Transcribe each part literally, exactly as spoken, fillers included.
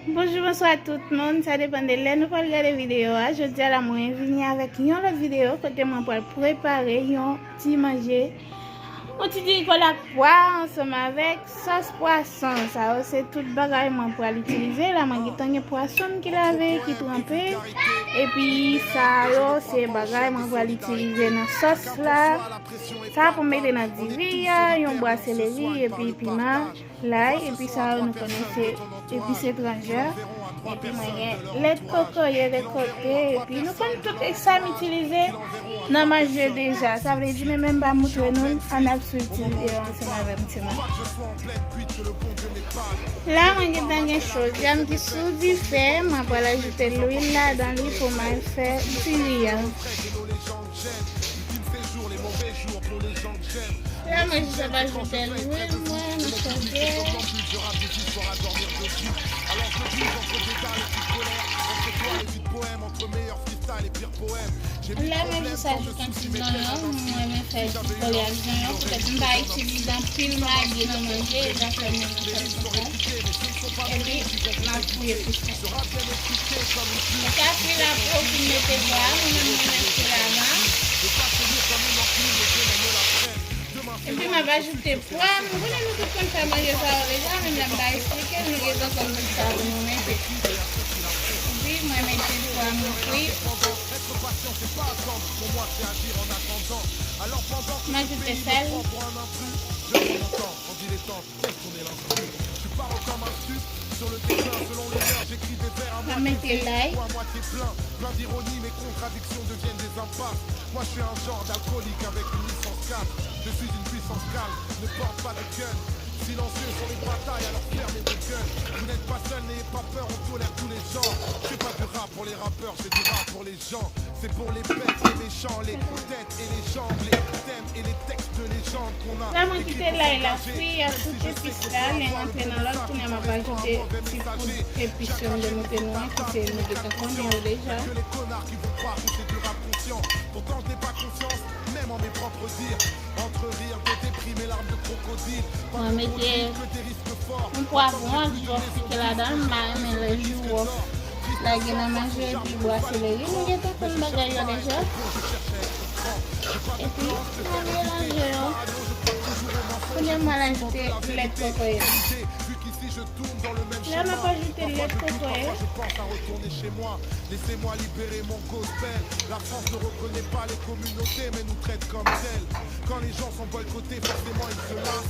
Bonjou, bonswa tout moun, sa depann de lè nou pral gade videyo a. Jodi a la mwen vini avèk yon lòt videyo kote mwen pral prepare yon ti manje. Yon ti diri kòl ak pwa ansanm avèk sòs pwason. Sa yo se tout bagay mwen pral itilize. La mwen gentan gen pwason m ki lave, ki tranpe. Epi sa yo se bagay mwen pral itilize nan sòs la. Sa pou m mete nan diri a, yon bwa seleri epi piman. Lay, epi sa yo nou konnen se epis etranjè. Epi mwen gen lèt kokoye de kote, epi nou konn tout sa m itilize nan manje deja. Sa vle di, men menm pa moutre nou, ann ap swiv ti videyo ansanm avè m, ti moun. La, mwen gentan gen chodyè m ki sou dife, mwen pral ajoute lwil ladan li pou mwen fè diri a. La, mwen jis ap ajoute lwil mwen nan chodyè. La, mwen jis ajoute yon ti zonyon. Mwen renmen fè ti kole ak zonyon. Poutèt m pa itilize anpil magi nan manje, e sa fè mwen fè konsa. Epi, m ap fouye epis la. Ou ka fouye la pou ou fin mete pwa a, mwen menm mwen mete la la. Epi m ap ajoute pwa m. Konnen nou tout konn fè manje sa yo deja, men lè m pa eksplike, nou gentan konn tout sa pou nou mete. Epi mwen mete pwa m fri. M ajoute sèl. Mwen mete lay. La mwen kite lay la fri ak tout epis la, li rantre nan lòt, kounye a m ap ajoute ti poud epis yo m te montre nou an, ki se nou gentan konnen yo deja. Mwen mete yon pwavwon ak dwòf pike ladan l, m pa renmen lè ji dwòf lage nan manje, epi bwa seleri, nou gentan konn bagay yo deja. Epi, mwen melanje yo. Kounye a, mwen ajoute lèt kokoye. La, m ap ajoute lèt kokoye.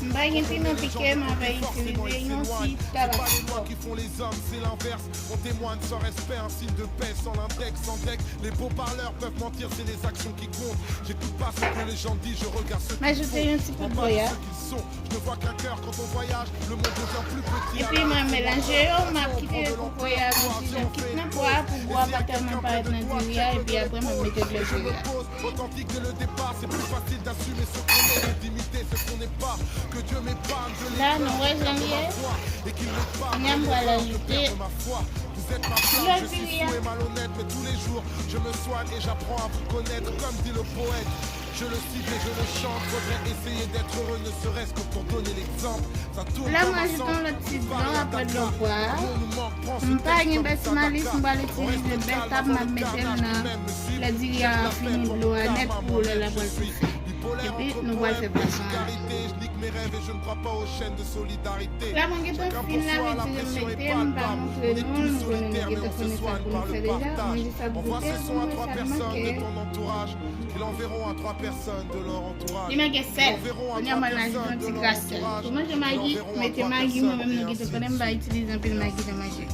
M pa gen piman pike, m ap itilize yon ti tabasko. M ajoute yon ti poud goyave. Epi mwen melanje yo, m ap kite kokoye a bouyi jan kit nan pwa pou gou a pa tèlman parèt nan diri a, epi apre mwen mete dlo diri a. La, nou wè jan l ye. Kounye a m pral ajoute dlo diri a. La, m rajoute yon lòt ti dlo apre dlo pwa a. M pa gen bè ti malis, m pral itilize bè tab, m ap mete l nan lè diri a fini dlo a nèt pou lè l ap pral souse. Epi, nou pral fè pwason an. La, mwen gentan fin lave diri m mete, m pa montre nou, nou konnen nou gentan konnen sa pou nou fè deja. Mwen jis ap goute pou m wè sa k manke. Li manke sèl. Kounye a mwen ajoute yon ti kras sèl. Pou manje magi, mete magi, mwen menm nou gentan konnen m pa itilize anpil magi nan manje.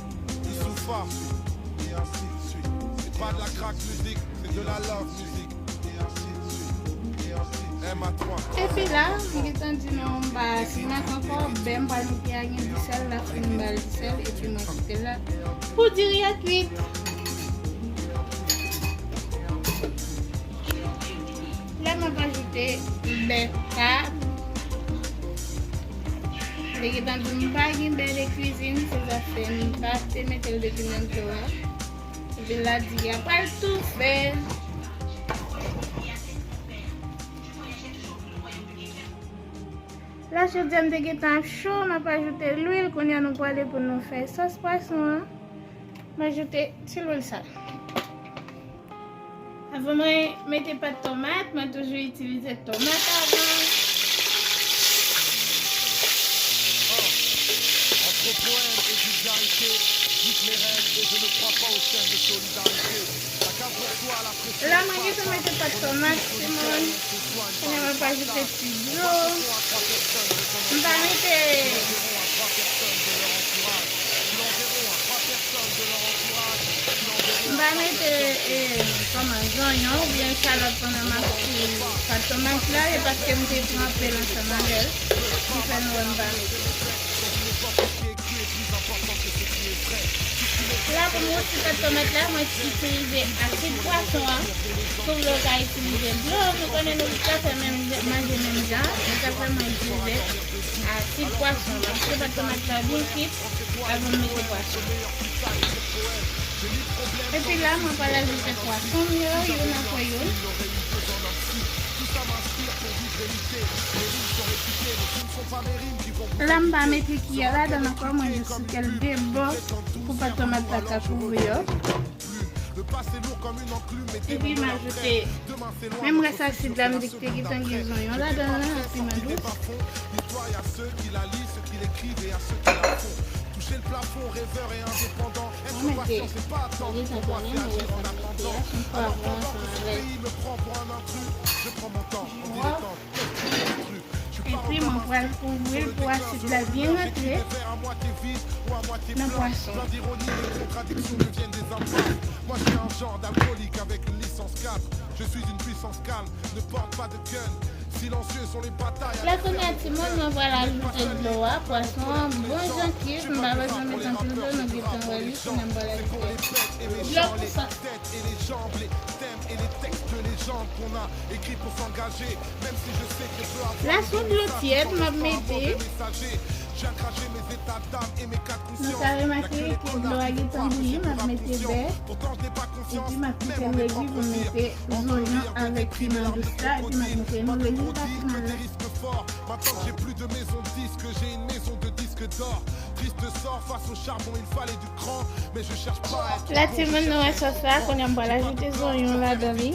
Epi la, m gentan di nou m pa simak ankò, bè m pral mete a gen disèl, la fin m ba l disèl, epi mwen kite l la pou diri a kwit. La, m ap ajoute bè tab. Li gentan di m pa gen bè de kwizin, se sa fè m pa te mete l depi nan dlo a. Epi la, diri a pral toufe. La, jodi a m te gentan ap cho, m ap ajoute lwil. Kounye a nou prale pou nou fè sòs pwason an. M ajoute ti lwil sa. Avan mwen mete pat tomat, mwen toujou itilize tomat avan. Entre poèmes et vulgarité, dites mes rêves et je ne crois pas au chaîne de solidarité. La, mwen gentan mete pat tomat, timoun. Kounye a mwen pa ajoute ti dlo. M pa mete, m pa mete, eh, kòman, zonyon oubyen echalòt pandan m ap fri pat tomat la, e paske m te tranpe l ansanm avè l, ki fè nou wè m pa mete. La, pou m resi pat tomat la, mwen itilize asid pwason an. Si w vle, w ka itilize dlo. Nou konnen nou tout ka fè menm jan, manje menm jan. Men sa fè mwen itilize asid pwason an. Paske pat tomat la byen kuit avan m mete pwason. Epi la, mwen pral ajoute pwason m yo, youn apre youn. La, m pa mete kiyè ladan l ankò, mwen jis kite l de bò pou pat tomat la ka kouvri yo. Epi m ajoute menm rès asid la, m di k te gentan gen zonyon ladan l lan ak piman dous. Mwen mete, mwen gentan konnen, mwen wè sa m mete a, se yon pwavwon ansanm avèk. Epi mwen pral kouvri l pou asid la byen rantre nan pwason. La, kounye a, timoun, mwen pral ajoute dlo a. Pwason an bon jan kuit, m pa bezwen mete anpil dlo, nou gentan wè li, kounye a m pral ajoute dlo pou sa. La, se yon dlo tyèd m ap mete. Nou ka remake ke dlo a gentan bouyi, m ap mete bè. Epi m ap kite l redi pou m mete zonyon avèk piman dous la, epi m ap montre nou rezilta final la. La, timoun, nou wè sòs la, kounye a m pral ajoute zonyon ladan li.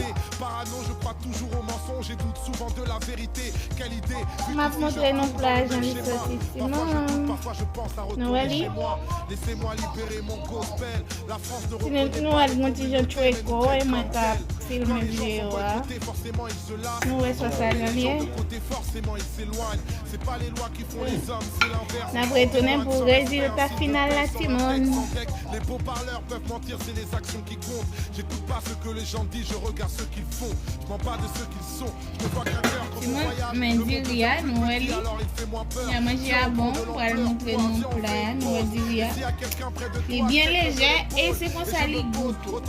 M ap montre nou pla a jan li soti, timoun. Nou wè li? Timoun, nou wè l gon ti jan tchweko, e mwen k ap filme videyo a. Nou wè sòs la jan l ye? N ap retounen pou rezilta final la, timoun. Timoun, men diri a, nou wè li. Jan manje a bon, m pral montre nou pla a, nou wè diri a. Li byen lejè e se konsa li gou tou.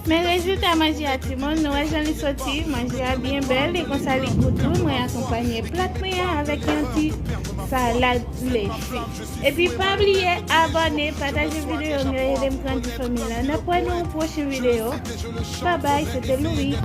Men rezilta manje a, timoun, nou wè jan li soti. Manje a byen bèl, e konsa li gou tou. Mwen akonpanye plat mwen an avèk yon ti salad leche. Epi pa bliye abòne, pataje videyo m yo, ede m grandi fanmi la. N ap wè nan yon pwochen videyo. Babay, se te Louis.